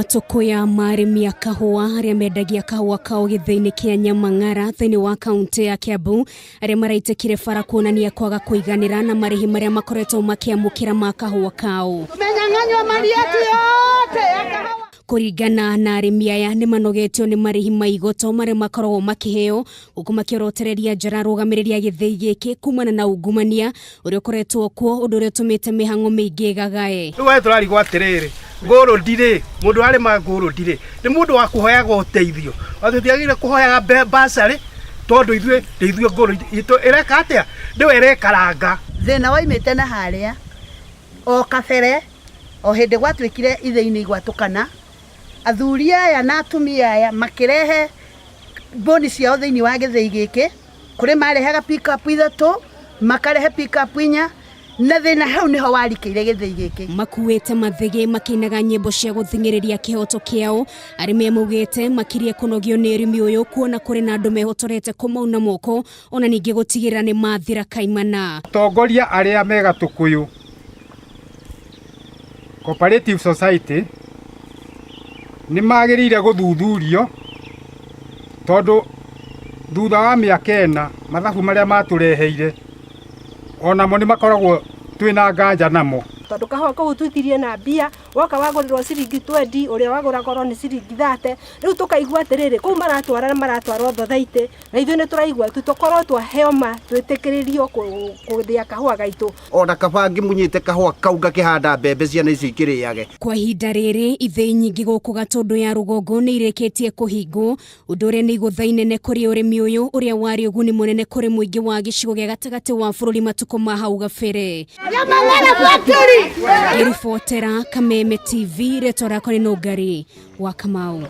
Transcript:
Matũkũya ma arĩmi a kahũa arĩa mendagia kahũa kao gĩthĩi-inĩ kĩa Nyamang'ara thĩinĩ wa kaunti ya Kiambu arĩa maraitĩkire bara kuonania kwaga kũiganĩra na marĩhi marĩa makoretwo makĩamũkĩra ma kahũa kao. Tumenyang'anywa mali yetu yote ya kahawa. Kũringana na arĩmi aya nĩ manogetio nĩ marĩhi ma igoto marĩa makoragwo makĩheo gũkũ makĩorotereria njara arũgamĩrĩri a gĩthĩi gĩkĩ kumana na ungumania ũrĩa ũkoretwo kuo ũndũ ũrĩa ũtũmĩte mĩhang'o mĩingĩ ĩgagae. Rĩu we tũrarigwo atĩrĩrĩ, ngũrũndi rĩ, mũndũ arĩma ngũrũndi rĩ, nĩ mũndũ wa kũhoyaga ũteithio. O tũtiagĩrĩire kũhoyaga bursary tondũ ithuĩ nĩ ithuĩ ngũrũndi itũ ĩreka atĩa? Nĩwe ĩrekaranga. Thĩna waimĩte na harĩa o kabere o hĩndĩ gwatuĩkire ithĩi-inĩ igwatũkana, athuri aya na atumia aya makĩrehe mbũni ciao thĩinĩ wa gĩthĩi gĩkĩ, kũrĩ marehaga pick up ithatũ, makarehe pick up inya, na thĩna hau nĩho warikĩire gĩthĩi gĩkĩ. Makuĩte mathĩgĩ makĩinaga nyĩmbo cia gũthing'ĩrĩria kĩhoto kĩao. Arĩmi maugĩte makirie kũnogio nĩ ũrĩmi ũyũ kuona kũrĩ na andũ mehotorete kũmauna moko ona ningĩ gũtigĩrĩra nĩ mathira kaimana. Atongoria arĩa me Gatũkũyũ Cooperative Society nĩ magĩrĩire gũthuthurio tondũ thutha wa mĩaka ĩna mathabu marĩa matũreheire onamo nĩ makoragwo twĩna nganja namo. Tondũ kahũa kau ũtuithirie na mbia, woka wagũrĩrwo ciringi 20, ũrĩa wagũra goro nĩ ciringi 30. Rĩu tũkaigua atĩrĩrĩ, kũu maratwara maratwarwo thothaitĩ, na ithuĩ nĩ tũraigua tu tũkorwo twaheo ma twĩtĩkĩrĩrio kũthĩa kahũa gaitũ. Ona kaba ngĩmunyĩte kahũa kau ngakĩhanda mbembe ciana icio ikĩrĩage. Kwa ihinda rĩrĩ ithĩi nyingĩ gũkũ Gatũndũ ya rũgongo nĩ irĩkĩtie kũhingwo, ũndũ ũrĩa nĩ igũtha inene kũrĩ ũrĩmi ũyũ ũrĩa warĩ ũguni mũnene kũrĩ mũingĩ wa gĩcigo gĩa gatagatĩ wa bũrũri matukũ ma hau gabere. Ngĩribotera Kameme TV, rĩtwa rĩakwa nĩ Nũngari wa Kamau.